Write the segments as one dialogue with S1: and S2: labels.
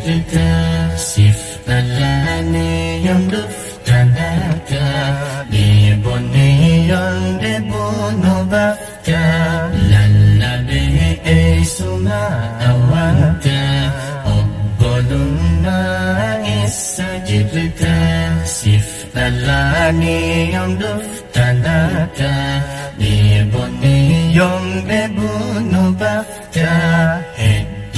S1: jirta sif dhalani yom duftanata debonni yom debunu bafta lallabe eysuma awanta obbolummaa essa jirta sif dhalani yom duftanata debonni yom debunu bafta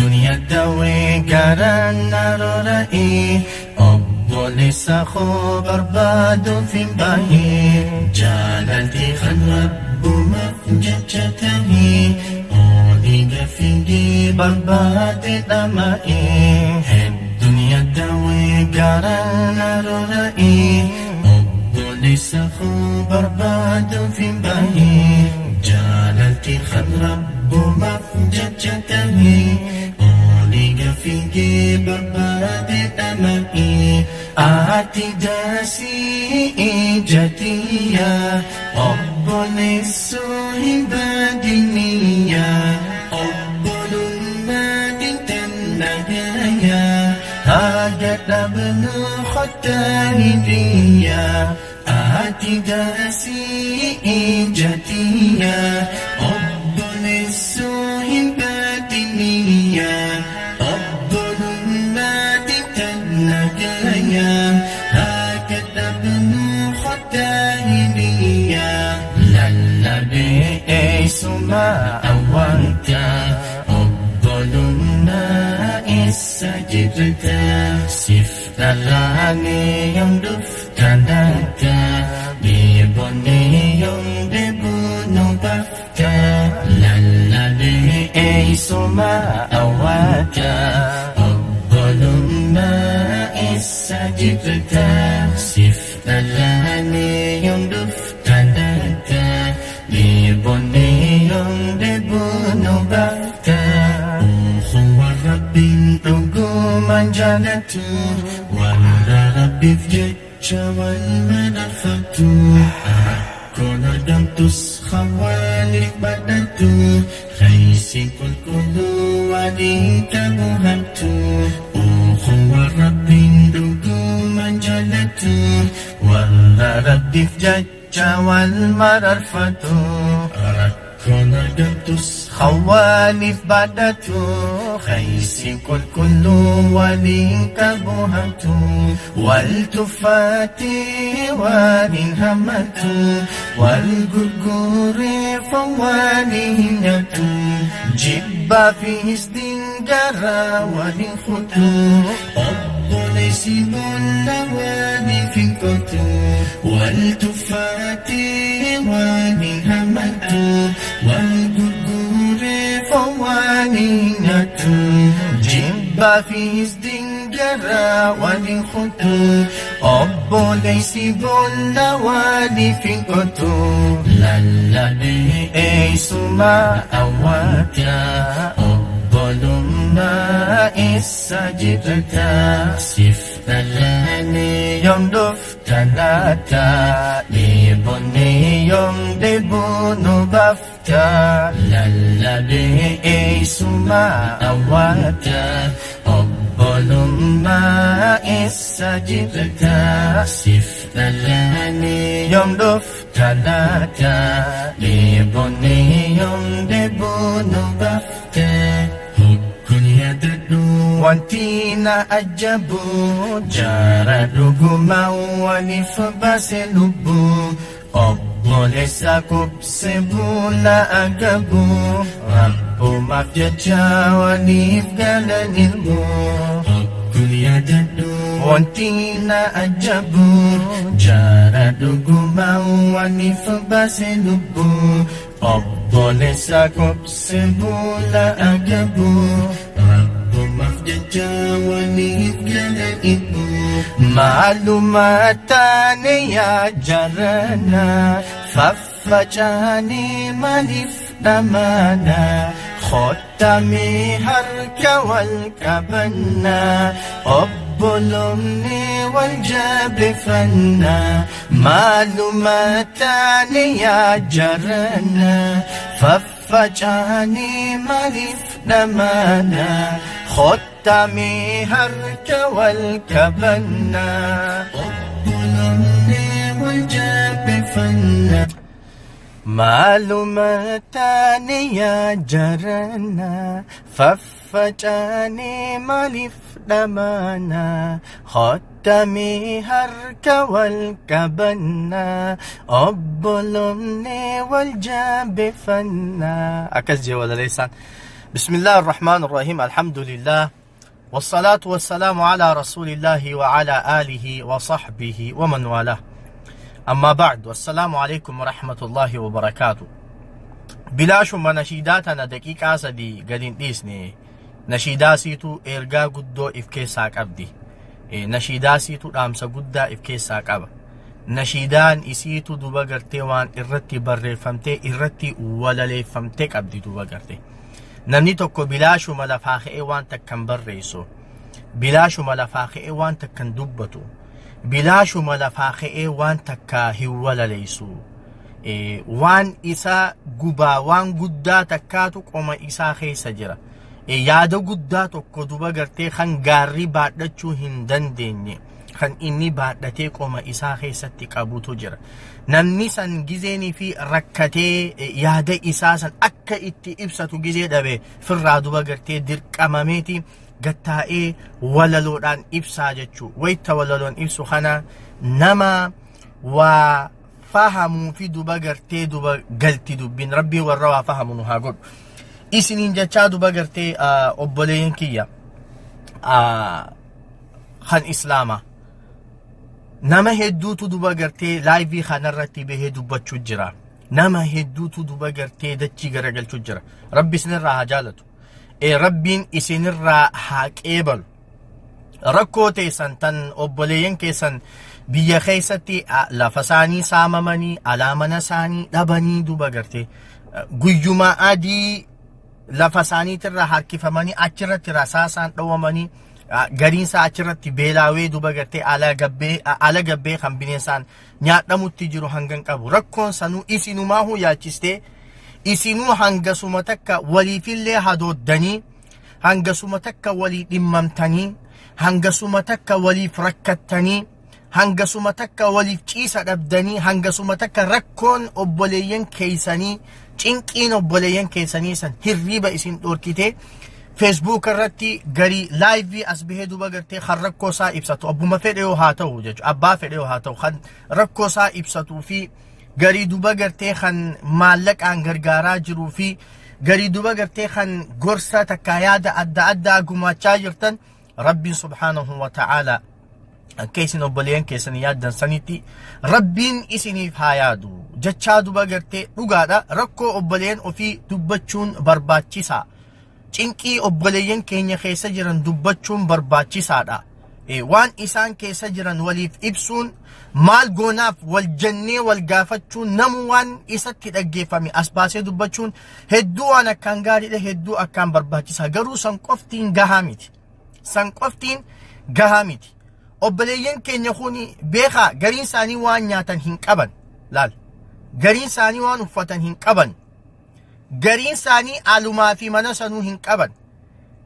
S1: الدنيا دوي قرن رأي أبوليس خو برباد في باهي جالتي خن رب مفججته أولي في برباد دمائي الدنيا دوي قرن رأي أبوليس خو برباد في باهي جالتي خن رب مفججته Figi berbadi tamai ati dasi ijatiya obboleessu hibadiniya obbolummaa tannagaya haga dhabnu khattanidiya ati dasi ijatiya obboleessu hibadiniya Eysuma awanta obbolummaa essa jirta sif dhalani yom duftanata debonni yom debunu bafta lallabe eysuma awanta obbolummaa essa jirta sif dhalani yom duftanata debonni yom debunu bafta ukhuwa rabbin dhuguman jaalatu warra rabbiif jecha wal mararfatu rakkoon argamtus khawaalif badhatu khaysi qulqulluu waliin tabuhamtu ukhuwa rabbin dhuguman jaalatu warra rabbiif jecha wal mararfatu rakkoon argamtus خوالف بعدته خيسي كل كل ولين والتفاتي والهمت والجرجور فوالهنة جب فيه استنجرا والخطو ليس اللواني في الكتو والتفاتي والهمت والجرجور فوالهنة جب فيه استنجرا والخطو ليس اللواني في الكتو للذي ايسما أواتا obbolummaa essa jirta sif dhalani yom duftanata debonni yom debunu bafta lallabe eysuma awata obbolummaa essa jirta sif dhalani yom duftanata debonni yom debunu bafta Wantina ajabu jara dhuguma walif baase lubbu obboleessa kubse bula agabu rabbumaaf jecha waliif galan ilmu Wantina ajabu jara dhuguma walif baase lubbu obboleessa kubse bula agabu Maalumatani ya jarana faffacani malif damana khotami harka wal kabanna obbolumni wal jabefanna maalumatani ya jarana faffacani malif damana khotami Kottamee harka wal qabannaa. Obbolumnee wal jabeeffannaa. Maaluma taane yaa jaranaa, faffacaanee maaliif dhamaanaa? Kottamee harka wal qabannaa, obbolumnee wal jabeeffannaa. Akkas jee walaleessaan. بسم الله الرحمن الرحيم، الحمد لله والصلاة والسلام على رسول الله وعلى آله وصحبه ومن والاه، أما بعد، والسلام عليكم ورحمة الله وبركاته. Bilaashuma nashiidaa tana daqiiqaa 3 gadi hin dhiisne. Nashiidaa siitu ergaa guddoo if keessaa qabdi. Nashiidaa siitu dhaamsa guddaa if keessaa qaba. Nashiidaan isiitu duba gartee waan irratti barreeffamtee irratti walaleeffamtee qabdi duba gartee. Namni tokko bilaashuma lafaa ka'ee waan takkan barreessu, bilaashuma lafaa ka'ee waan takkan dubbatu, bilaashuma lafaa ka'ee waan takka hin walaleessu. Waan isa gubaa, waan guddaa takkaatu qoma isaa keessa jira. Yaada guddaa tokko duba gartee kan gaarri baadhachuu hin dandeenye kan inni baadhatee qoma isaa keessatti qabutu jira. Namni san gizeenii fi rakkatee yaada isaa san akka itti ibsatu gizee dhabe firraa duba gartee dirqamameeti gattaa'ee walaloodhaan ibsaa jechuu. Wayita walaloon ibsu kana nama waa fahamuu fi duba gartee duba galti dubbiin. Rabbii warra waa fahamu nu haa godhu. Isiniin jechaa duba gartee obboleeyyan kiyya kan islaamaa. Nama hedduutu duba gartee live kanarratti bahee dubbachuu jira. Nama hedduutu duba gartee dachii garagalchuu jira. Rabbi isinirraa haa jaalatu. Rabbiin isinirraa haa qeebalu. Rakkoo teessan tan obboleeyyan keessan biyya keessatti lafa isaanii saamamanii, alaa mana isaanii dhabanii duba gartee guyyuma adii lafa isaaniitirraa harkifamanii, achirratti rasaasaan dhawamanii, gariinsaa achirratti beelaawee duba gartee ala gabbee kan bineensaan nyaadhamutti jiru hangan qabu. Rakkoon sanuu isinumaahu yaachistee, isinuu hangasuma takka waliifillee hadooddanii, hangasuma takka walii dhimmamtanii, hangasuma takka waliif rakkattanii, hangasuma takka waliif ciisa dhabdanii, hangasuma takka rakkoon obboleeyyan keessanii, cinqiin obboleeyyan keessanii san hirriiba isin dhorkitee, Facebook irratti garii live as bahee duba gartee kan rakkoo isaa ibsatu, abbuma fedhe yoo haa ta'u jechuudha, abbaa fedhe yoo haa ta'u, kan rakkoo isaa ibsatuu fi garii duba gartee kan maallaqaan gargaaraa jiruu fi garii duba gartee kan gorsa takka yaada adda addaa gumaachaa jirtan, Rabbiin subhaanahu wa ta'ala akka isin obboleeyyan keessan yaaddan sanitti Rabbiin isiniif haa yaadu jechaa duba gartee dhugaadha. Rakkoo obboleeyyan ofii dubbachuun barbaachisaa. Cinqii obboleeyyan keenya keessa jiran dubbachuun barbaachisaadha. Waan isaan keessa jiran waliif ibsuun, maal goonaaf wal jennee wal gaafachuun, namu waan isatti dhaggeeffame as baasee dubbachuun hedduu waan akkaan gaariidha, hedduu akkaan barbaachisaa. Garuu san qoftiin gahaa miti. San qoftiin gahaa miti. Obboleeyyan keenya kuni beekaa, gariin isaanii waan nyaatan hin qaban. Laal. Gariin isaanii waan uffatan hin qaban. Gariin isaanii alumaa fi mana sanuu hin qaban.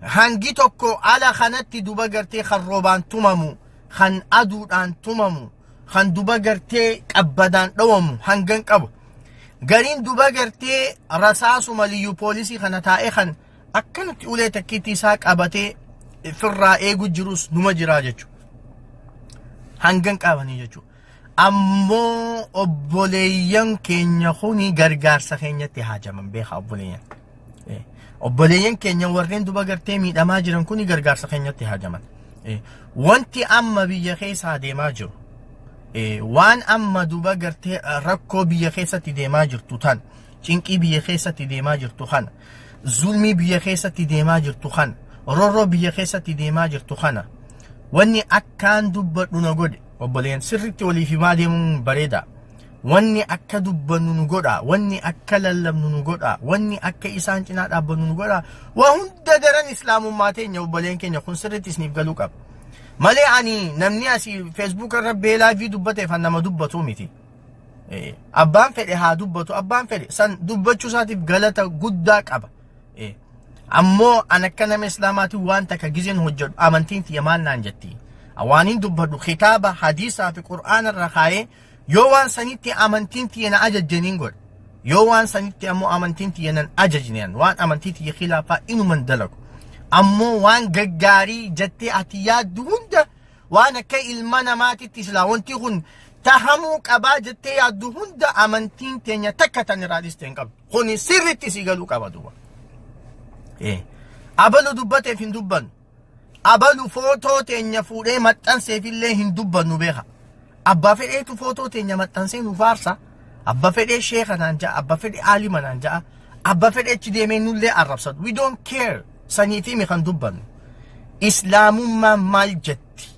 S1: Hangi tokko ala kanatti duba gartee kan roobaan tumamu, kan aduudhaan tumamu, kan duba gartee qabbadaan dhawamu hangan qabu. Gariin duba gartee rasaasuma liyyu poolisii kana taa'ee kan akkanatti ulee takkiitti isaa qabatee firraa eegu jirus numa jiraa jechuudha. Hangan qabanii jechuudha. Ammoo obboleeyyan keenya kuni gargaarsa keenyatti haajaman, beekaa obboleeyyan. Obboleeyyan keenya warreen duba gartee miidhamaa jiran kuni gargaarsa keenyatti haajaman. Wanti amma biyya keessaa deemaa jiru, waan amma duba gartee rakkoo biyya keessatti deemaa jirtu tan, cinqii biyya keessatti deemaa jirtu kana, zulmii biyya keessatti deemaa jirtu kana, roorroo biyya keessatti deemaa jirtu kana, wanni akkaan dubbadhu na godhe, obboleen, sirritti waliif himaa deemuun bareeda. Wanni akka dubbannu nu godha, wanni akka lallabnu nu godha, wanni akka isaan cinaa dhaabbannu nu godha. Waa hunda daran islaamummaa teenya, obboleen keenya, kun sirritti isiniif galuu qaba. Malee ani namni asii Facebook irra beelaa fi dubbateef nama dubbatu miti. Abbaan fedhe haa dubbatu, abbaan fedhe san dubbachuu isaatiif galata guddaa qaba. Ammoo an akka nama islaamaatiin waan takka gizeen hojjedhu amantiin tiyya maal naan jetti. Waan dubbadhu kitaaba hadiisaa fi qur'aana irra kaayee yoo waan sanitti amantiin tiyya na ajajjaniin godha. Yoo waan sanitti ammoo amantiin tiyya nan ajajneen waan amantii tiyya khilaafaa inuman dalagu. Ammoo waan gaggaarii jettee ati yaaddu hunda waan akka ilma namaatitti silaa wanti kun tahamuu qabaa jettee yaaddu hunda amantiin teenya takka tan irraa dhiste hin qabdu. Kuni sirriitti si galuu qaba duuba. Abalu dubbateef hin dubbannu. Abalu footoo teenya fuudhee maxxanseef illee hin dubbannu beeka. Abbaa fedheetu footoo teenya maxxansee nu faarsa. Abbaa fedhee sheeka naan ja'a. Abbaa fedhee aalima naan ja'a. Abbaa fedhee achi deemee nullee arrabsatu. We don't care. Saniifi mi kan dubbannu. Islaamummaan maal jetti?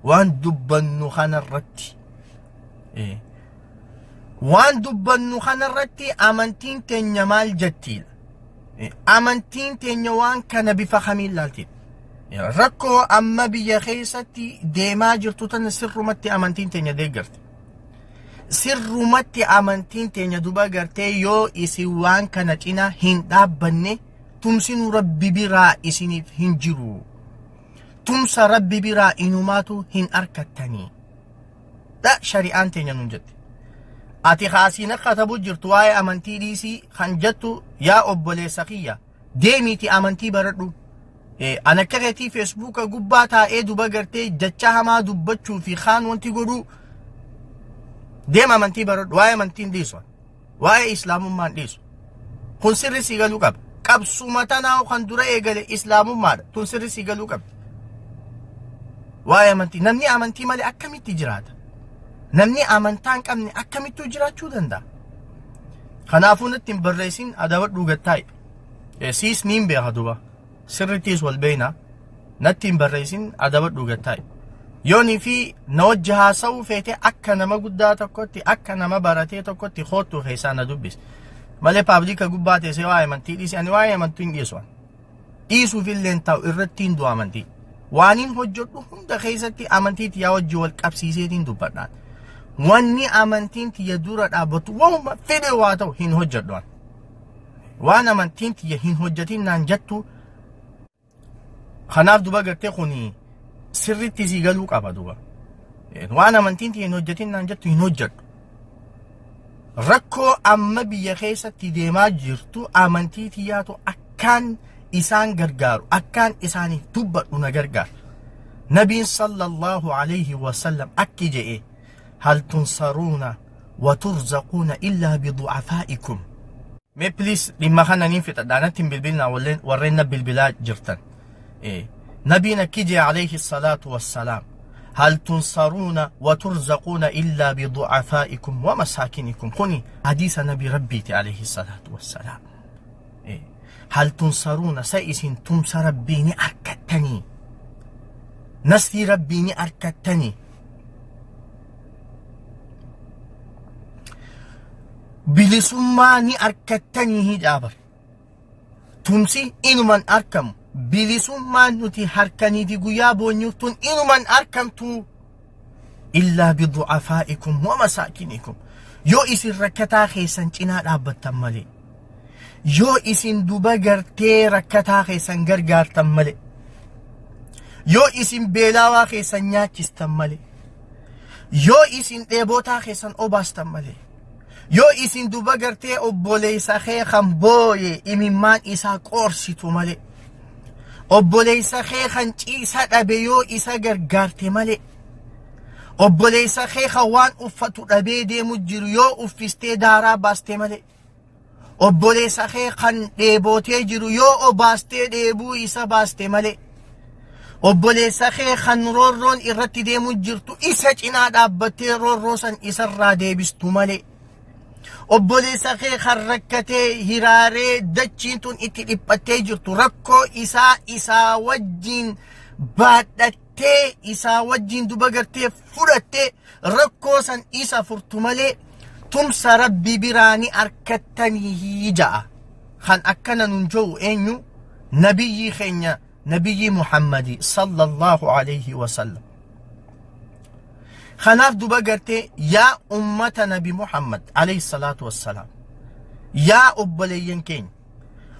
S1: Waan dubbannu kanarratti. Waan dubbannu kanarratti amantiin teenya maal jettiidha? Amantiin teenya waan kana bifa kamiin laaltidha? Rakkoo amma biyya keessatti deemaa jirtu tana sirrumatti amantiin teenya deeggarte. Sirrumatti amantiin teenya duba gartee yoo isin waan kana cinaa hin dhaabbanne tumsinuu rabbi biraa isiniif hin jiru. Tumsa rabbi biraa inumaatu hin arkattanii. Dha shari'aan teenya nun jette. Ati kaasiin akka tabu jirtu waa'ee amantii dhiisii kan jettu yaa obboleessa kiyya deemiiti amantii baradhu. An akka keetii feesbuuka gubbaa taa'ee duba gartee jecha hamaa dubbachuu fi kaan wanti godhuu deema amantii baradhu waa'ee amantiin dhiisu. Waa'ee islaamummaan dhiisu. Kun sirri sii galuu qaba. Qabsuma tanaa kan dura eegale islaamummaadha. Tun sirri sii galuu qabdi. Waa'ee amantii namni amantii malee akkamitti jiraata? Namni amantaa hin qabne akkamittuu jiraachuu danda'a? Kanaafuu natti hin barreessin adabadhuu gattaa'i. Siis niin beeka duba. Sirrittiis wal beekna. Natti hin barreessin adabadhuu gattaa'i. Yoonii fi na wajji haasa'uu feete akka nama guddaa tokkotti akka nama baratee tokkotti koottuu keessaa na dubbisi. Malee paablika gubbaa teessee waa'ee amantii dhiisi ani waa'ee amantii hin dhiisu. Dhiisuuf illee hin ta'u irratti hin du'a amantii. Waaniin hojjedhu hunda keessatti amantii tiyyaa wajji wal qabsiiseetiin dubbadhaan. Wanni amantiin tiyya dura dhaabbatu waanuma fedhe waa ta'u hin hojjedhu. Waan amantiin tiyya hin hojjetin naan jettu kanaaf duba gartee kuni sirriitti sii galuu qaba duba. Waan amantiin tiyya hin hojjetin naan jettu hin hojjedhu. Rakkoo amma biyya keessatti deemaa jirtu amantii tiyyaatu akkaan isaan gargaaru akkaan isaaniif dubbadhu na gargaara. Nabiin sallallahu alayhi wasallam akki je'e hal tunsaruuna wa turzaquuna illaa bidu'afaa'ikum. Mee please dhimma kana niin fixadha natti hin bilbilinaa warreen na bilbilaa jirtan. Nabiin akki je'e alayhi salaatu wassalaam. هل تنصرون وترزقون إلا بضعفائكم ومساكنكم. كوني حديث نبي ربيتي عليه الصلاة والسلام. هل تنصرون سيسن تمس ربيني أركتني نسي ربيني أركتني بلسماني أركتني هجابر تمسي إنو من أركم bilisummaan nuti harkanii fi guyyaa boonyuuf inuman arkamtu illaa bidu'afaa'ikum wa masaakinikum. Yoo isin rakkataa keessan cinaa dhaabbattan malee, yoo isin duba gartee rakkataa keessan gargaartan malee, yoo isin beelaawaa keessan nyaachistan malee, yoo isin dheebotaa keessan obaastan malee, yoo isin duba gartee obboleessa kee kan booye imimmaan isaa qoorsitu malee, obboleessa kee kan ciisa dhabe yoo isa gargaarte malee, obboleessa kee kan waan uffatu dhabee deemu jiru yoo uffistee daaraa baaste malee, obboleessa kee kan dheebotee jiru yoo obaastee dheebuu isa baaste malee, obboleessa kee kan roorroon irratti deemu jirtu isa cinaa dhaabbattee roorroo san isarraa deebistu malee, obboleessa kee kan rakkatee hiraaree dachiin tun itti dhiphattee jirtu rakkoo isaa isaa wajjin baadhattee isaa wajjin duba gartee fudhattee rakkoo san isa furtu malee tumsa rabbi biraa ni arkattanii ja'a. Kan akkana nun jiru eenyu? Nabiyyi keenya nabiyyi Muhammadi sallallahu alayhi wasallam. Kanaaf duba gartee yaa ummata nabi Muhammad alayhi salaatu wassalaam, yaa obboleeyyan keenya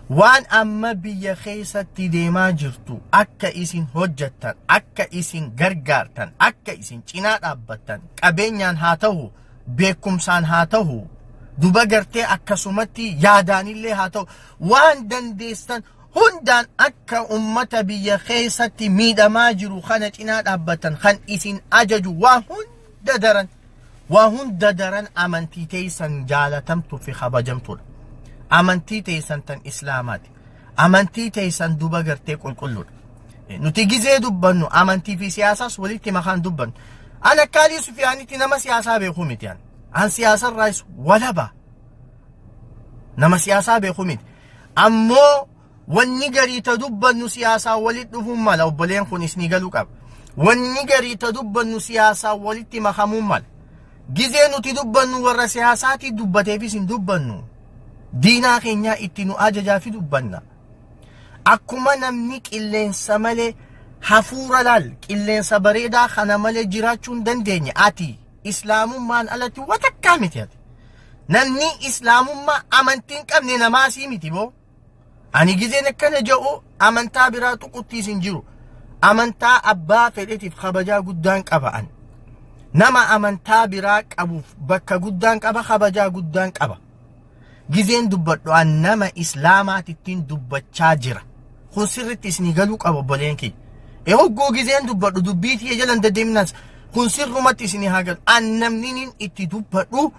S1: Waan amma biyya keessatti deemaa jirtu akka isin hojjettan, akka isin gargaartan, akka isin cinaa dhaabbattan, qabeenyaan haa ta'u, beekumsaan haa ta'u, duba gartee akkasumatti yaadaanillee haa ta'u, waan dandeessan hundaan akka ummata biyya keessatti miidhamaa jiru kana cinaa dhaabbattan kan isin ajaju waa hunda daran, waa hunda daran amantii teessan jaalatamtuu fi kabajamtuudha. Amantii teessan tan Islaamaati. Amantii teessan duba gartee qulqulluudha. Nuti gizee dubbannu amantii fi siyaasaas walitti makaan dubbannu. An akka Alii Sufiyaanitti nama siyaasaa beekuu miti an. An siyaasarraas walaba. Nama siyaasaa beekuu miti. Ammoo wanni garii ta dubbannu siyaasaa walitti dhufuun mala, obboleen kun isinii galuu qaba. Wanni garii ta dubbannu siyaasaa walitti makamuun mala. Gizee nuti dubbannu warra siyaasaati dubbateefis hin dubbannu. Diinaa keenyaa itti nu ajajaa fi dubbanna. Akkuma namni qilleensa malee hafuura laal, qilleensa bareedaa kana malee jiraachuu hin dandeenye, ati Islaamummaan alatti watakkaa miti ati. Namni Islaamummaa amantii hin qabne namaasii miti boo. Ani gizeen akkana jedhu amantaa biraa tuquttiis hin jiru. Amantaa abbaa fedheetiif kabajaa guddaan qaba an. Nama amantaa biraa qabuuf bakka guddaan qaba, kabajaa guddaan qaba. Gizeen dubbadhu an nama Islaamaatittiin dubbachaa jira. Kun sirriitti isinii galuu qaba obboleen kiyya. Hogguu gizeen dubbadhu dubbii tiyya jalan deddeeminaas kun sirrumatti isinii haa galu. An namni itti dubbadhu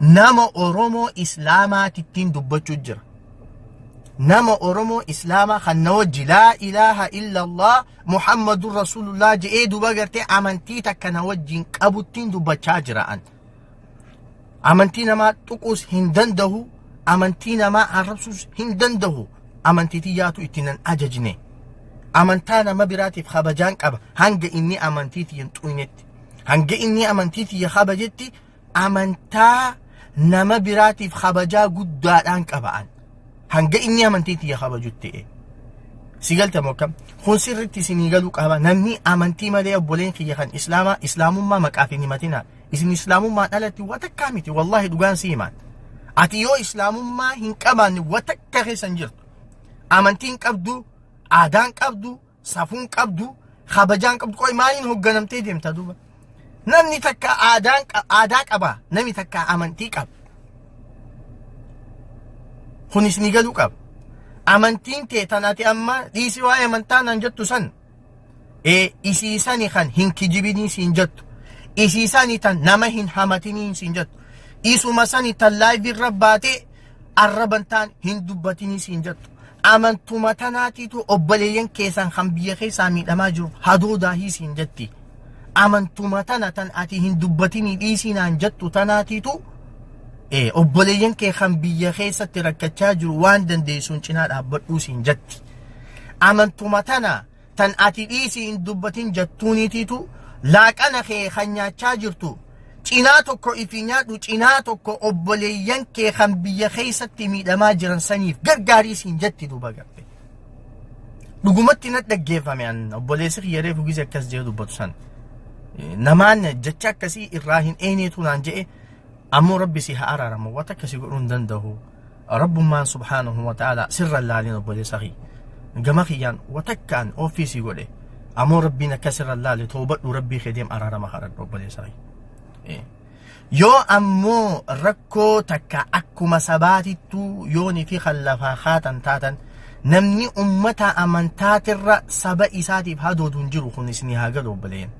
S1: nama Oromoo Islaamaatittiin dubbachuu jira. Nama Oromoo Islaamaa kan na wajji laa ilaaha illallah Muhammadun Rasulullah je'ee duba gartee amantii takka na wajjin qabuttiin dubbachaa jira an. Amantii namaa tuquus hin danda'u, amantii namaa arrabsuus hin danda'u, amantii tiyyaatu itti nan ajajne. Amantaa nama biraatiif kabajaan qaba hanga inni amantii tiyya hin xuynetti. Hanga inni amantii tiyya kabajetti amantaa nama biraatiif kabajaa guddaadhaan qaba an. Hanga inni amantii tiyya kabajutti. Si galta moo akkam? Kun sirriitti isinii galuu qaba. Namni amantii malee obboleen kiyya kan Islaamaa Islaamummaa maqaaf hin himatinaa. Isin Islaamummaan alatti watakkaa miti, wallaahi dhugaan si himaan. Ati yoo Islaamummaa hin qabaanne watakka keessa hin jirtu. Amantii hin qabdu, aadaan qabdu, safuun qabdu, kabajaan qabdu, qoy maaliin hoogganamtee deemta duuba? Namni takka aadaa qaba, namni takka amantii qaba. Kunis ni galuu qaba. Amantiin tee tan ati amma dhiisii waa'ee amantaa naan jettu san isiisani kan hin kijibinii siin jettu. Isiisani tan nama hin hamatinii siin jettu. Isuma sani tan live irra baatee arraban taan hin dubbatinii siin jettu. Amantuma tanaatiitu obboleeyyan keessan kan biyya keessaa miidhamaa jiru hadoodaahii siin jetti. Amantuma tana tan ati hin dubbatinii dhiisii naan jettu tanaatiitu obboleeyyan kee kan biyya keessatti rakkachaa jiru waan dandeessuun cinaa dhaabbadhuu siin jetti. Amantuma tana tan ati dhiisii hin dubbatin jettuuniitiitu laaqana kee kan nyaachaa jirtu cinaa tokko ifi nyaadhu, cinaa tokko obboleeyyan kee kan biyya keessatti miidhamaa jiran saniif gargaarii siin jetti duuba garte. Dhugumatti na dhaggeeffame an obboleessi kiyya reefu gizee akkas jee dubbatu san. Namaan jecha akkasii irraa hin eenyeetu naan je'e, ammoo Rabbi si haa araaramu, wanta akkasii godhuu hin danda'u. Rabbummaan subhaanahu wa ta'ala sirra laalin obboleessa kiyya. Gama kiyyaan watakkaan ofiisii godhe. Ammoo Rabbiin akkas irra laale, toobadhu, Rabbii kee deem araarama kadhadhu obboleessa kiyya. Yoo ammoo rakkoo takka akkuma sabaatittuu yoonii fi kan lafaa kaatan taatan, namni ummata amantaatirra saba isaatiif hadoodu hin jiru, kun isinii haa galu obboleeyyan.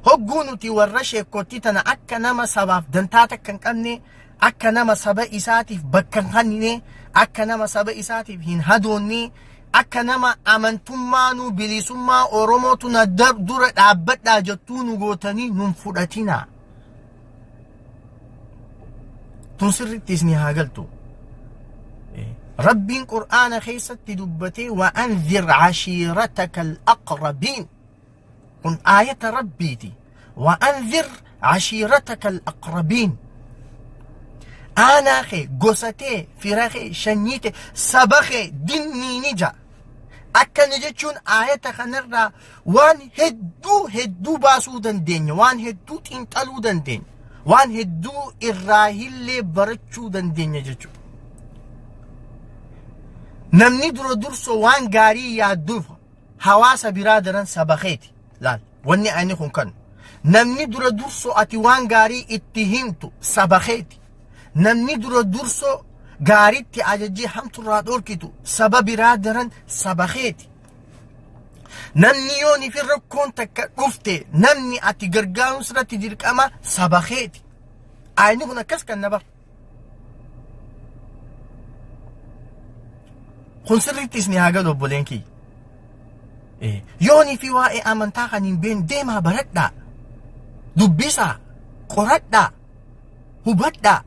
S1: Hogguu nuti warra sheekotti tana akka nama sabaaf dantaa takka hin qabne, akka nama saba isaatiif bakka hin kennine, akka nama saba isaatiif hin hadoonne, akka nama amantummaanuu bilisummaa Oromootu na dura dhaabbadhaa jettuu nu gootanii nun fudhatinaa. Tun sirriitti isinii haa galtu. Rabbiin Qur'aana keessatti dubbatee wa anzir cashiirataka al-aqrabiin. Kun aayata Rabbiiti. Wa anzir cashiirataka al-aqrabiin. Aanaa kee, gosa tee, fira kee, shanyii tee, saba kee dinniini ja'a. Akkana jechuun aayata kanarraa waan hedduu hedduu baasuu dandeenya, waan hedduu xiinxaluu dandeenya, waan hedduu irraa illee barachuu dandeenya jechuudha. Namni dura dursoo waan gaarii yaadduuf hawaasa biraa daran saba keeti. Laal wanni ani kun kan namni dura dursoo ati waan gaarii itti himtu saba keeti. Namni dura dursoo gaariitti ajajjii hamturraa dhorkitu saba biraa daran saba keeti. Namni yoon fi rakkoon takka dhufte namni ati gargaaruun sirratti dirqama saba keeti. Ayni kun akkas kan nabar. Kun sirriitti isin haa galu obboleen kiyya. Yoonii fi waa'ee amantaa kan hin beekne deemaa baradhaa. Dubbisaa, qoradhaa, hubadhaa.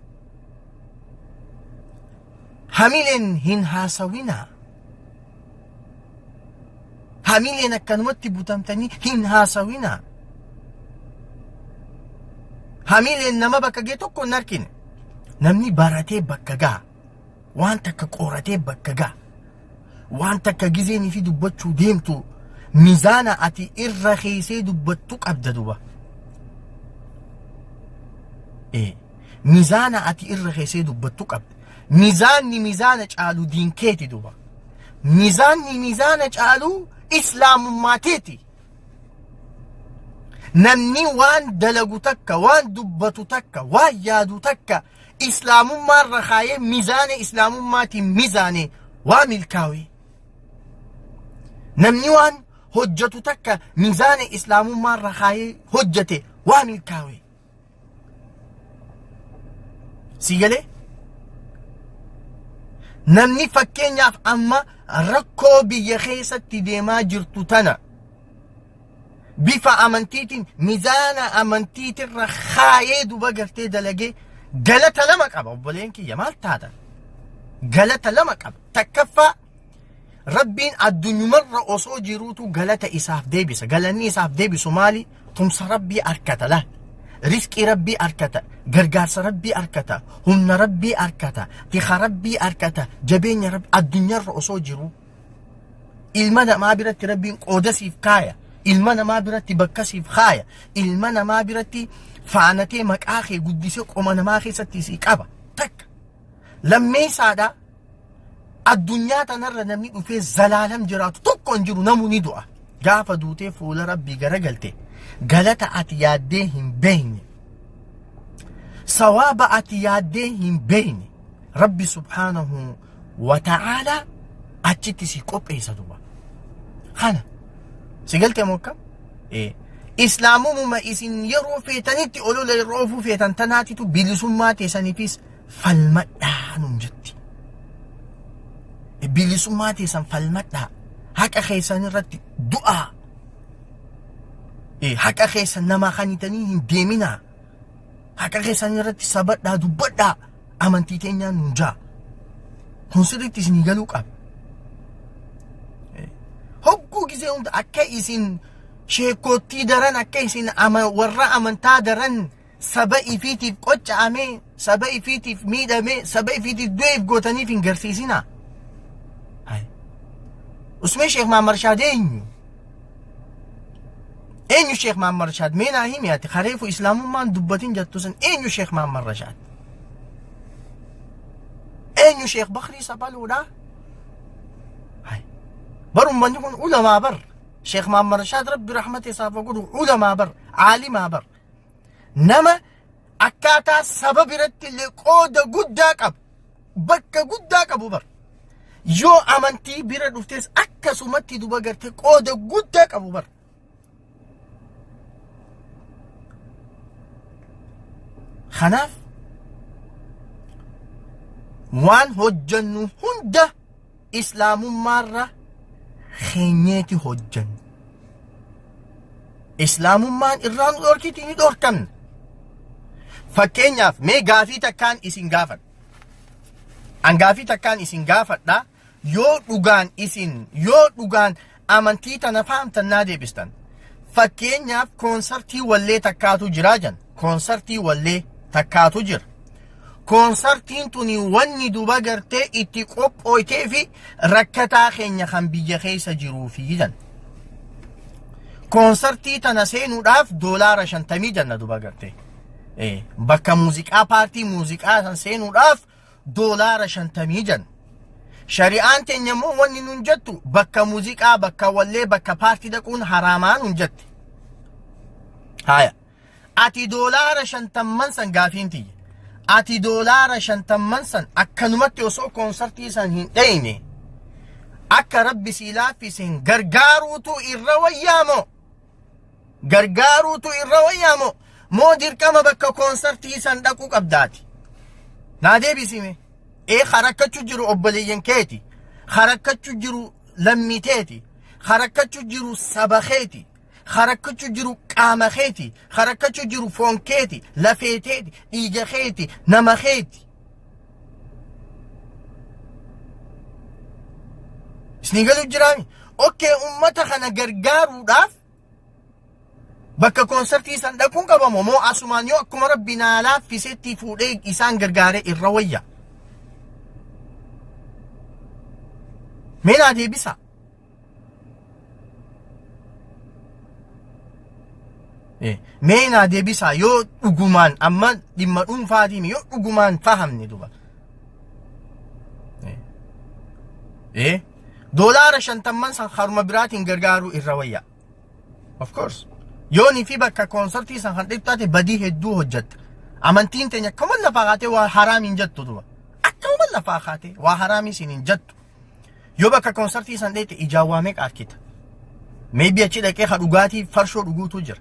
S1: Hamileen hin haasawinaa. Hamileen akkanumatti butamtanii hin haasawinaa. Hamileen nama bakka ga'e tokko hin argine. Namni baratee bakka ga'a. Waan takka qoratee bakka ga'a. Waan takka gizeenii fi dubbachuu deemtu mizaana ati irra keessee dubbattu qabda duba. Mizaana ati irra keessee dubbattu qabda. Mizaanni mizaana caalu diinkeeti duba. Mizaanni mizaana caalu islaamummaateeti. Namni waan dalagu takka, waan dubbatu takka, waan yaadu takka islaamummaarra kaayee mizaana islaamummaatiin mizaane waa milkaa'e. Namni waan hojjetu takka mizaana islaamummaarra kaayee hojjete waa milkaa'e. Si galee? Namni fakkeenyaaf amma rakkoo biyya keessatti deemaa jirtu tana bifa amantiitiin mizaana amantiitirra kaayee duba gartee dalagee galata lama qaba obboleen kiyya maal taatan? Galata lama qaba. Takkaffaa Rabbiin addunyumarra osoo jiruutu galata isaaf deebisa. Galanni isaaf deebisu maali? Tumsa Rabbii arkata laal. Rizqii Rabbii arkata. Gargaarsa Rabbii arkata. Humna Rabbii arkata. Tika Rabbii arkata. Jabeenya Rabbii addunyaarra osoo jiru. Ilma namaa biratti Rabbiin qooda siif kaaya. Ilma namaa biratti bakka siif kaaya. Ilma namaa biratti faanatee maqaa kee guddisee qoma namaa keessatti sii qaba. Takka. Lammeessaadha. Addunyaa tanarra namni dhufee zalaalam jiraatu tokko hin jiru namuu ni du'a. Gaafa duutee fuula Rabbii garagalte galata ati yaaddee hin beekne. Sawaaba ati yaaddee hin beekne. Rabbi subhaanahu wa ta'aalaa achitti si qopheessa duba. Kana si galte moo akkam? Islaamummaa isin yeroo feetanitti olola yeroo oofuu feetan tanaatitu bilisummaa teessaniifis falmadhaa nuun jetti. Bilisummaa teessan falmadhaa. Haqa keessan irratti du'aa. Haqa keessan namaa kanitanii hin deeminaa. Haqa keessan irratti sabadhaa dubbadhaa. Amantii teenyaan nuun jaa. Kun sirriitti isinii galuu qaba. Hogguu gisee hunda akka isin sheekottii daran akka isin warra amantaa daran saba ifiitiif qocca'amee saba ifiitiif miidhamee saba ifiitiif du'eef gootaniif hin garsiisinaa. Usmee Sheekh Mahammad Rashaad eenyu? Eenyu Sheekh Mahammad Rashaad? Mee naa himi ati kareefu islaamummaan dubbatin jettu sun eenyu Sheekh Mahammad Rashaad? Eenyu Sheekh Bakrii Sabaluudha? Bar ummanni kun ulamaa bar. Sheekh Mahammad Rashaad Rabbi rahmata isaaf haa godhu ulamaa bar, caalimaa bar. Nama akkaataa saba biratti illee qooda guddaa qabu, bakka guddaa qabu bar. Yoo amantii bira dhuftes akkasumatti duba gartee qooda guddaa qabu bar. Kanaaf waan hojjennu hunda islaamummaarra keenyeeti hojjennu. Islaamummaan irraa nu dhorkiti ni dhorkamna. Fakkeenyaaf mee gaafii takkaan isin gaafadha. An gaafii takkaan isin gaafadha. Yoo dhugaan isin yoo dhugaan amantii tana fahamtan naa deebistan. Fakkeenyaaf koonsartii wallee takkaatu jira jan. Koonsartii wallee takkaatu jira. Koonsartiin tuni wanni duba gartee itti qophooytee fi rakkataa keenya kan biyya keessa jiruufi jan. Koonsartii tana seenuudhaaf $50 janna duba gartee. Bakka muuziqaa paartii muuziqaa san seenuudhaaf $50 janna. Shari'aan teenya immoo wanni nun jettu bakka muuziqaa, bakka wallee, bakka paartii dhaquun haraamaa nun jette. Haya. Ati $50 san gaafiin tiyya. Ati $50 san akkanumatti osoo koonsartii san hin dhayne akka rabbi sii laaffiseen gargaaruutu irra wayyaamoo? Gargaaruutu irra wayyaamoo? Moo dirqama bakka koonsartii san dhaquu qabdaati? Naa deebisime. Ee harakkachuu jiru obboleeyyan keeti. Harakkachuu jiru lammii teeti. Harakkachuu jiru saba keeti. Harakkachuu jiru qaama keeti. Harakkachuu jiru foon keeti. Lafee teeti. Dhiiga keeti. Nama keeti. Isinii galuu jiraami? Okkee uummata kana gargaaruudhaaf bakka koonsartii san dhaquun qabamoo moo asumaan yoo akkuma rabbi naa laaffisetti fuudhee isaan gargaaree irra wayya? Mee naa deebisa. Mee naa deebisa yoo dhugumaan amma dhimma dhuunfaatiin yoo dhugumaan fahamne duba. $50 san haruma biraatiin gargaaruu irra wayya. Of course. Yoonii fi bakka koonsartii san kan dhibxaate badii hedduu hojjetta. Amantiin teenya akkuma lafaa kaatee waa haraam hin jettu duba. Akkuma lafaa kaatee waa haraamii siin hin jettu. Yoo bakka koonsartii san dheete ijaan waa meeqa arkita? Maybe achi dhaqee ha dhugaatii farshoo dhuguutu jira.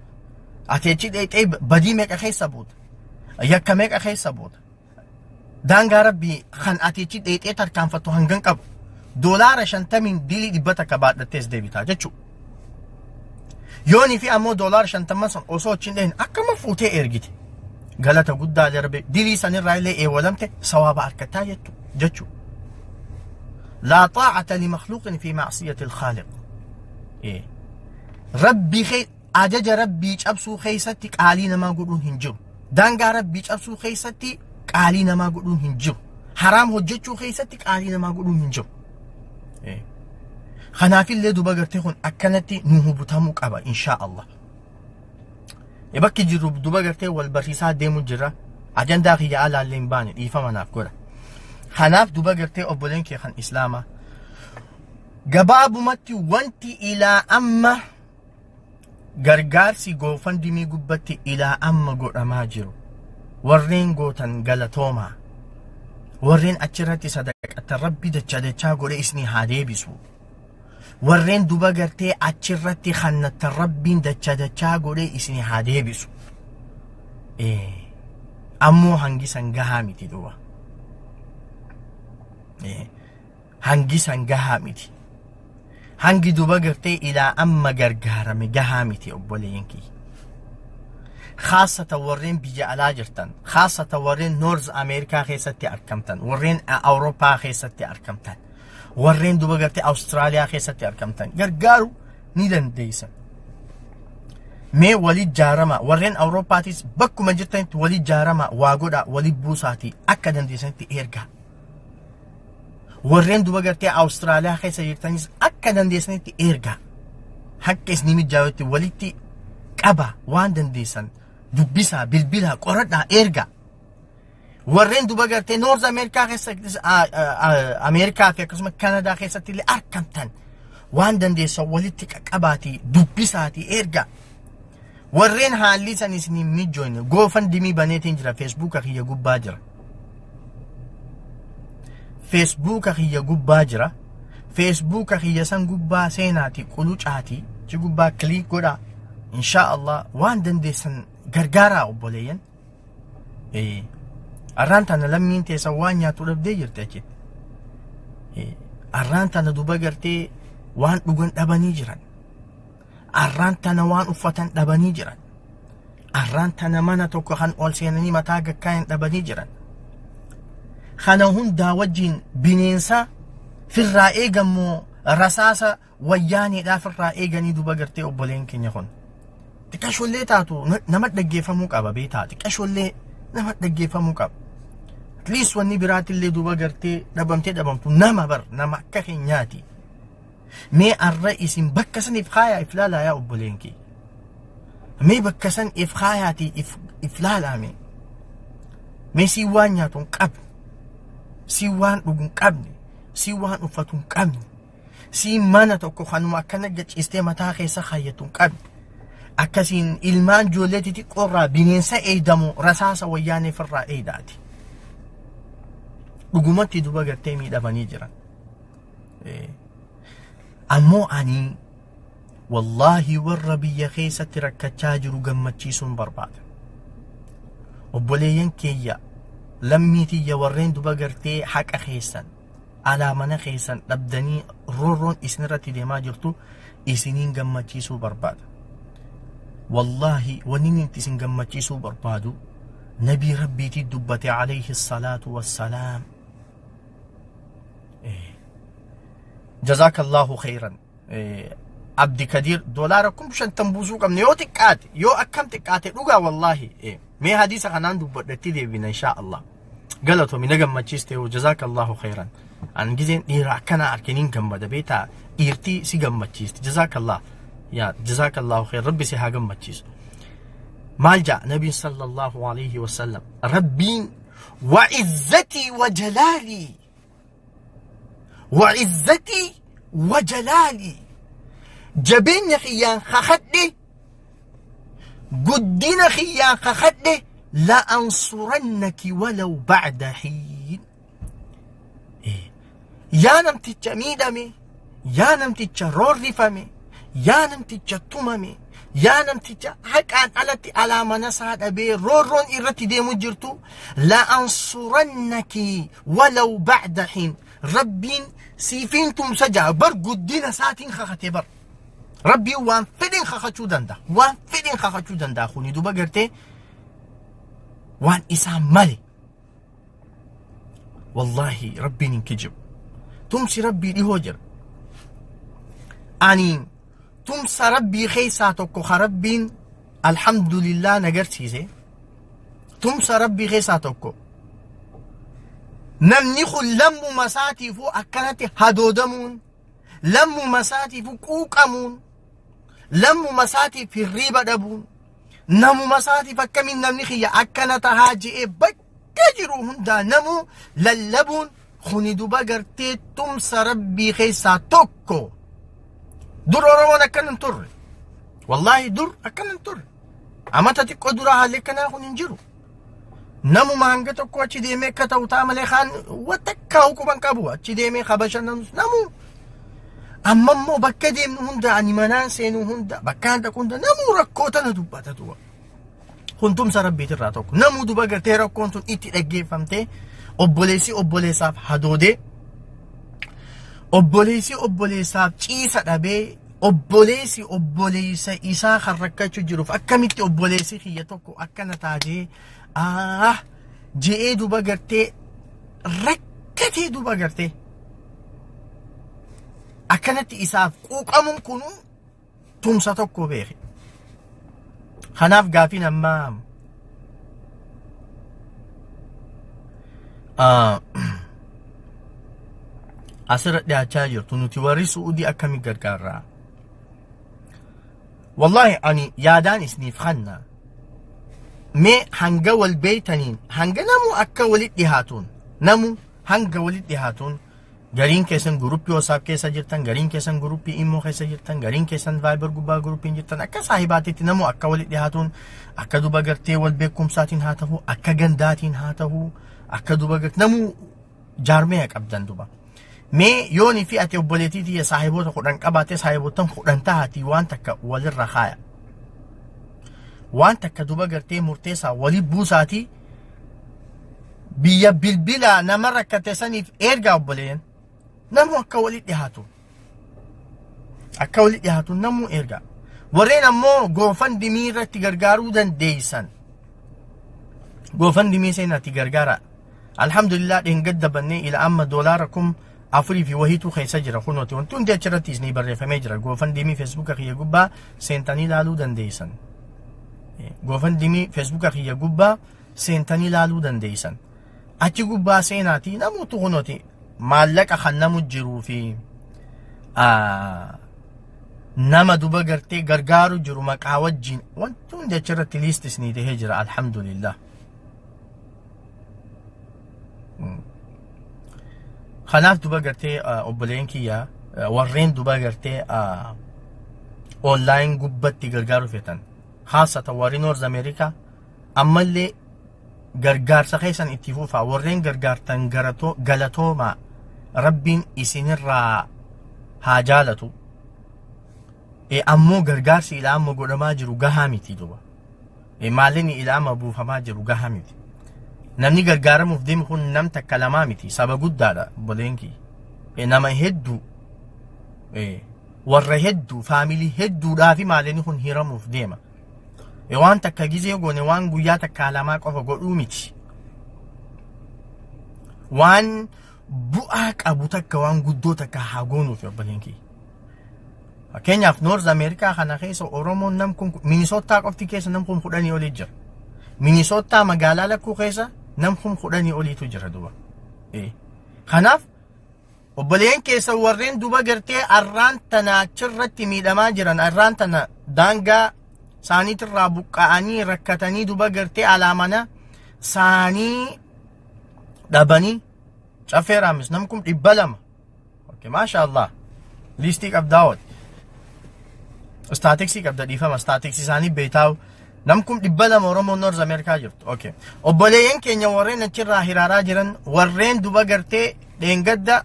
S1: Ati achi dheetee badii meeqa keessa buuta? Yakka meeqa keessa buuta? Daangaa rabbii kan ati achi dheetee tarkaanfattu hangan qabu. $50 dilii 100 baadhattees deebitaa jechuudha. Yoonii fi ammoo $50 san osoo achi hin dheen akkama fuutee ergite. Galata guddaa darbe dilii sanirraa illee eewwalamte sawaaba argataa jechuudha. لا طاعة لمخلوق في معصية الخالق. إيه. ربي خي أجج ربي أبسو خيستي قالينا ما قولون هنجر. دانغا ربي أبسو خيستي قالينا ما قولون هنجر. حرام هجتشو خيستي قالينا ما قولون هنجر. إيه. خنافي اللي دوبا قرتيخون أكنتي نوهو بتاموك أبا إن شاء الله. يبكي جروب دوبا قرتي والبرسيسات ديمو جرا أجندا خي على اللي مباني إيفا مناف كورا. Kanaaf duba gartee obboleen kee kan Islaamaa gabaabumatti wanti ilaa amma gargaarsi GoFundMe gubbatti ilaa amma godhamaa jiru warreen gootan galatoomaa warreen achirratti sadaqatan rabbi dacha dachaa godhe isni haa deebisu warreen duba gartee achirratti khannatan rabbiin dacha dachaa godhe isni haa deebisu. Ammoo hangi san gahaa miti duba. Hangi san gahaa miti. Hangi duba gartee ilaa amma gargaarame gahaa miti obboleeyyan kiyya. Khaasatan warreen biyya alaa jirtan, khaasatan warreen North Ameerikaa keessatti argamtan, warreen Awurooppaa keessatti argamtan, warreen duba gartee Awustiraaliyaa keessatti argamtan gargaaruu ni dandeessan. Mee walii jaarama warreen Awurooppaatis bakkuma jirtanitti walii jaarama waa godhaa walii buusaatii akka dandeessanitti ergaa. Warreen duba gartee Awustiraaliyaa keessa jirtanis akka dandeessanitti ergaa. Hakka isinii mijaa'utti walitti qaba waan dandeessan dubbisaa bilbilaa qoradhaa ergaa. Warreen duba gartee North Ameerikaa keessatti Ameerikaa fi akkasuma Kanadaa keessatti illee argamtan waan dandeessan walitti qaqqabaatii dubbisaatii ergaa. Warreen haalli san isinii mijoone GoFundMe baneetiin jira Feesbuuka kiyya gubbaa jira. Feesbuuka kiyya gubbaa jira. Feesbuuka kiyya san gubbaa seenaati qulucaati ci gubbaa kiliik godhaa. Insha Allah waan dandeessan gargaaraa obboleeyyan. Arraan tana lammiin teessan waan nyaatu dhabdee jirti achitti. Arraan tana duba gartee waan dhugan dhabanii jiran. Arraan tana waan uffatan dhabanii jiran. Arraan tana mana tokko kan ol seenanii mataa gakkaayan dhabanii jiran. Kana hundaa wajjin bineensa firraa eegammoo rasaasa wayyaaniidhaa firraa eeganii duba gartee obboleen keenya kun. Xiqqashoollee taatu nama dhaggeeffamuu qaba beetaa xiqqashoollee nama dhaggeeffamuu qaba. At least wanni biraatillee duba gartee dhabamtee dhabamtu nama bar nama akka keenyaati. Mee arra isin bakka san if kaayaa if laalaa yaa obboleen kee. Mee bakka san if kaayaatii if laalaa mee. Mee si waan nyaatu hin qabne. Si waan dhugu hin qabne. Si waan uffatu hin qabne. Si mana tokko kanuma akkana gachiistee mataa keessa kaayyatu hin qabne. Akkasiin ilmaan ijoollee xixiqqoorraa bineensa eedamu rasaasa wayyaaneef irraa eedaati. Dhugumatti duba gartee miidhamanii jiran. Ammoo ani wallaahi warra biyya keessatti rakkachaa jiru gammachiisuun barbaada. Obboleeyyan keeyya lammii tiyya warreen duba gartee haqa keessan alaa mana keessan dhabdanii roorroon isinirratti deemaa jirtu isiniin gammachiisuu barbaada. Wallaahi wanni inni isin gammachiisuu barbaadu nabii rabbiitii dubbate alayhi salaatu wassalaam. Jazaakallahu khayran. Abdi Kadir doolaara 50,000 buusuu qabne yoo xiqqaate yoo akkam xiqqaate dhugaa wallaahi. Mee hadiisa kanaan dubbadhetti deebina inshaa Allah. Galatoomi na gammachiiste yoo jazaakallahu khayran. An gizeen dhiira akkanaa arkiniin gammada beetaa dhiirtii si gammachiisti jazaakallah. Yaa jazaakallahu khayran rabbi si haa gammachiisu. Maal jaa nabiin sallallahu alayhi wasallam rabbiin wa'izzatii wa jalaalii wa'izzatii wa jalaalii jabeenya kiyyaan kakadhe guddina kiyyaan kakadhe la ansurannaki walaw ba'da hiin. Yaa namticha miidhame, yaa namticha roorrifame, yaa namticha tumame, yaa namticha haqaan alatti alaa mana isaa dhabee roorroon irratti deemu jirtu la ansurannaki walaw ba'da hiin. Rabbiin siifiin tumsa jaa bar guddina isaatiin kakate bar. Rabbiin waan fedhin kakachuu danda'a. Waan fedhin kakachuu danda'a kuni duba gartee waan isaan male. Wallaahi rabbiin hin kijibu. Tumsi rabbii dhihoo jira. Ani tumsa rabbii keessaa tokko ka rabbiin alhamdulillah na garsiise. Tumsa rabbii keessaa tokko. Namni kun lammuma isaatiifuu akkanatti hadoodamuun, lammuma isaatiifuu quuqamuun, lammuma isaatiif hirriiba dhabuun, namuma isaatiif akkamiin namni kiyya akkana tahaa je'ee bakka jiru hundaa namuu lallabuun kuni duba gartee tumsa rabbii keessaa tokko. Dur Oromoon akkana hin turre. Wallaahi dur akkana hin turre. Amata xiqqoo duraa haalli akkanaa kun hin jiru. Namuma hanga tokko achi deemee akka ta'u ta'a malee kaan watakkaa hukuman qabu achi deemee kabashannanus namuu. Amma immoo bakka deemnu hunda ani manaan seenu hunda bakka dhaqu hunda namuu rakkoo tana dubbata duba. Kun tumsa rabbiitirraa tokko. Namuu duba gartee rakkoon tun itti dhaggeeffamtee obboleessi obboleessaaf hadoodee obboleessi obboleessaaf ciisa dhabee obboleessi obboleessa isaa kan rakkachuu jiruuf akkamitti obboleessi kiyya tokko akkana taatee je'ee duba gartee rakkatee duba gartee akkanatti isaaf quuqamuun kun tumsa tokko beeke. Kanaaf gaafiin ammaa asirra dhiyaachaa jirtu nuti warri Su'uudii akkamii gargaarraa? Wallaahi ani yaadaan isiniif kanna. Mee hanga wal beeytaniin hanga namuu akka walitti dhihaatuun namuu hanga walitti dhihaatuun gariin keessan guruppii WhatsApp keessa jirtan, gariin keessan guruppii Imo keessa jirtan, gariin keessan Viber gubbaa guruppiin jirtan akka saahibaatitti namuu akka walitti dhihaatuun akka duba gartee wal beekumsaatiin haa ta'u, akka gandaatiin haa ta'u, akka duba gartee namuu jaarmee qabdan duba. Mee yoonii fi ati obboleettii tiyya saahiboota 10 qabaattee saahiboottan 10 tahaatii waan takka walirra kaaya. Waan takka duba gartee murteessaa walii buusaatii biyya bilbilaa nama rakkate saniif ergaa obboleeyyan. Namuu akka walitti dhiyaatu. Akka walitti dhiyaatu namuu ergaa. Warreen ammoo GoFundMe irratti gargaaruu dandeessan. GoFundMe seenaatti gargaara. Alhamdulillah dheengadda bannee ila amma doolaara 4,000 fi wahiitu keessa jira kunooti. Wanti hundi achirratti isinii barreeffamee jira. GoFundMe Facebooka kiyya gubbaa seentanii ilaaluu dandeessan. GoFundMe Facebooka kiyya gubbaa seentanii ilaaluu dandeessan. Achi gubbaa seenaatii namoota kunooti maallaqa kan namu jiruu fi nama duba gartee gargaaru jiru maqaa wajjin wanti hundi achirratti list isinii tahee jira alhamdulillah. Kanaaf duba gartee obboleen kiyya warreen duba gartee online gubbatti gargaaruu feetan haasata warri North America ammallee gargaarsa keessan itti fufaa. Warreen gargaartan galatoomaa, rabbiin isinirraa haa jaalatu. Ammoo gargaarsi ilaa amma godhamaa jiru gahaa miti duba. Maallaqni ilaa amma buufamaa jiru gahaa miti. Namni gargaaramuuf deemu kun nam takka lamaa miti, saba guddaadha obboleen kiyya. Nama hedduu, warra hedduu, faamilii hedduudhaa fi maallaqni kun hiramuuf deema. Waan takka gizee goone waan guyyaa takka lamaa qofa godhuu miti. Waan bu'aa qabu takka, waan guddoo takka haa goonuuf obboleen kiyya. Fakkeenyaaf North America kana keessa Oromoon nam kun Minisootaa qofti keessa nam kun 10 olii jira. Minisootaa magaalaa lakkuu keessa nam kun 10 oliitu jira duba. Kanaaf obboleen keessa warreen duba gartee arraan tana achirratti miidhamaa jiran, arraan tana daangaa saaniitirraa buqqa'anii rakkatanii duba gartee alaamana saanii dhabanii caffeeraamis nam kun 200. Okay, maasha Allah. Liistii qabdaa. Statistics qabda, dhiifama, statistics isaanii beektaa. Nam kun 200 Oromoo North America jirtu. Okay. Obboleeyyan keenya warreen achirraa hiraaraa jiran, warreen duba gartee dheengadda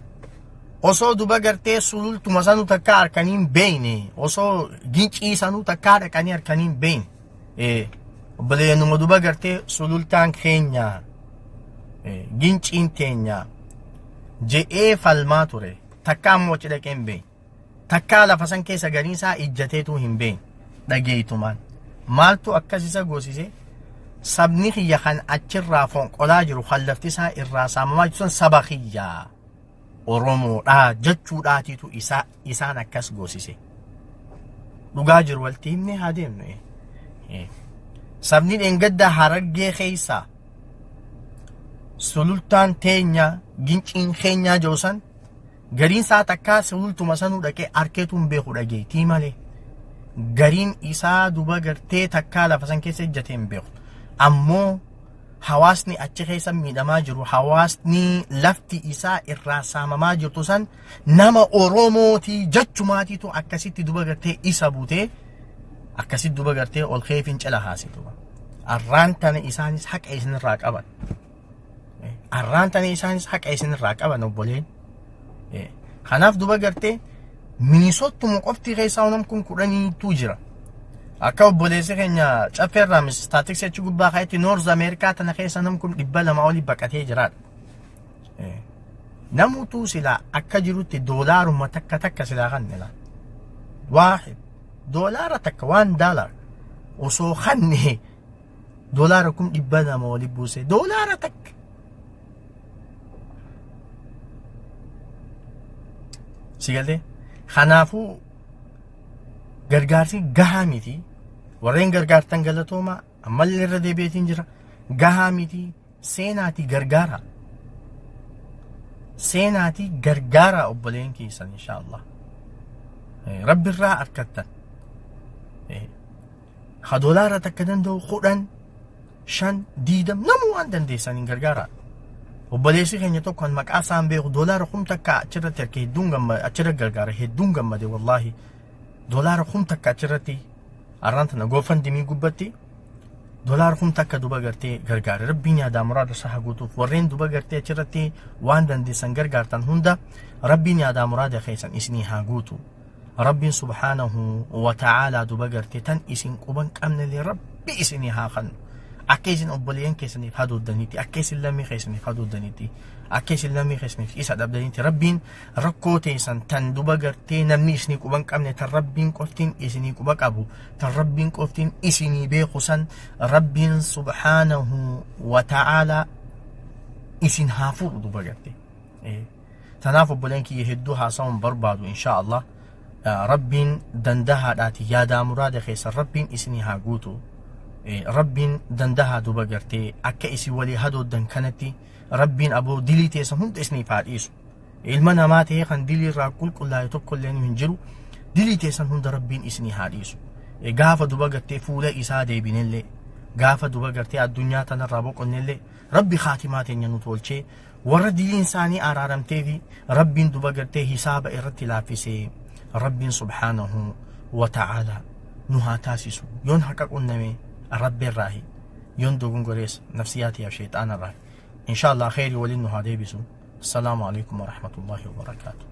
S1: osoo duba gartee sulultuma sanuu takka harkanii hin beekne, osoo gincii sanuu takka dhaqanii harkanii hin beekne. Obboleeyyanuma duba gartee sulultaan keenya, ginciin teenya je'ee falmaa ture, takka ammoo achi dhaqee hin beekne. Takkaa lafa san keessa gariin isaa ijjateetu hin beekne dhageeytumaan. Maaltu akkas isa goosise? Sabni kiyya kan achirraa fonqolaa jiru, kan lafti isaa irraa saamamaa jiru sun saba kiyya Oromoodhaa jechuudhaatiitu isaan akkas goosise. Dhugaa jiru walitti himnee haa deemnu. Sabni dheengaddaa Harargee keessaa sulultaan teenya, ginciin keenyaa jiru san gariin isaa takkaa sulultuma sanuu dhaqee harkeetu hin beeku dhageettii malee. Gariin isaa duba gartee takkaa lafa san keessa ejjatee hin beeku. Ammoo hawaasni achi keessa miidhamaa jiru, hawaasni lafti isaa irraa saamamaa jirtu san nama Oromootii jechumaatiitu akkasitti duba gartee isa butee akkasitti duba gartee ol ka'ee fincila haase duba. Arraan tana isaanis haqa isinirraa qaban. Arraan tana isaanis haqa isinirraa qaban obboleen. Kanaaf duba gartee Minisoottuma qofti keessaa nam kun 10tu jira. Akka obboleessi keenya caffeerraa statistics achi gubbaa ka'etti North America tana keessa nam kun 200 olii baqatee jiraadha. Namutu silaa akka jirutti doolaaruma takka takka silaa kan nila. Waahid doolaara takka, $1 osoo kanne doolaara 200,000 olii buuse doolaara takka. Si galtee? Kanaafuu gargaarsi gahaa miti. Warreen gargaartan galatooma, ammallee irra deebi'eetiin jira. Gahaa miti, seenaatii gargaara. Seenaatii gargaara obboleen keessan inshaallah. Rabbi irraa harkattan. Ha doolaara takka danda'u 10, 5, 20 namuu waan dandeessaniin gargaara. Obboleessi keenya tokko kan maqaa isaan beeku doolaara 1000 achirratti harka hedduun gammade, achirra gargaara hedduun gammade wallaahi. Doolaara 1000 achirratti arraan tana GoFundMe gubbatti doolaara 1000 duba gartee gargaara. Rabbiin yaadaa muraada isaa haa guutuuf. Warreen duba gartee achirratti waan dandeessan gargaartan hunda rabbiin yaadaa muraada keessan isinii haa guutu. Rabbiin subhaanahu wa ta'aalaa duba gartee tan isin quban qabnellee rabbi isinii haa kennu. Akka isin obboleeyyan keessaniif hadoodanitti, akka isin lammii keessaniif hadoodanitti, akka isin lammii keessaniif isa dhabdanitti, rabbiin rakkoo teessan tan duba gartee namni isinii quban qabne, tan rabbiin qoftiin isinii quba qabu, tan rabbiin qoftiin isinii beeku san rabbiin subhaanahu wa ta'aalaa isin haa fuudhu duba gartee. Tanaaf obboleen kiyya hedduu haasa'uun barbaadu insha Allah. Rabbiin dandahaadhaati yaadaa muraada keessan rabbiin isinii haa guutu. Rabbiin dandahaa duba gartee akka isin walii hadooddan kanatti rabbiin aboo dilii teessan hunda isiniif haa dhiisu. Ilma namaa ta'ee kan dilii irraa qulqullaa'e tokko illee hin jiru. Dilii teessan hunda rabbiin isinii haa dhiisu. Gaafa duba gartee fuula isaa deebinellee Gaafa duba gartee addunyaa tanarraa boqonnellee Rabbi khaatimaa teenya nu tolchee, warra diliin isaanii araaramtee fi Rabbiin duba gartee hisaaba irratti laaffisee Rabbiin subhaanahu wa ta'aalaa nu haa taasisu. Yoon haqa qunname Rabbi irraahi, yoon dogongorees nafsiyaa tiyyaaf sheexaana irraahi. Insha Allah kheyrii waliin nu haa deebisu. Assalaamu alaikum warahmatullahi wabarakaatu.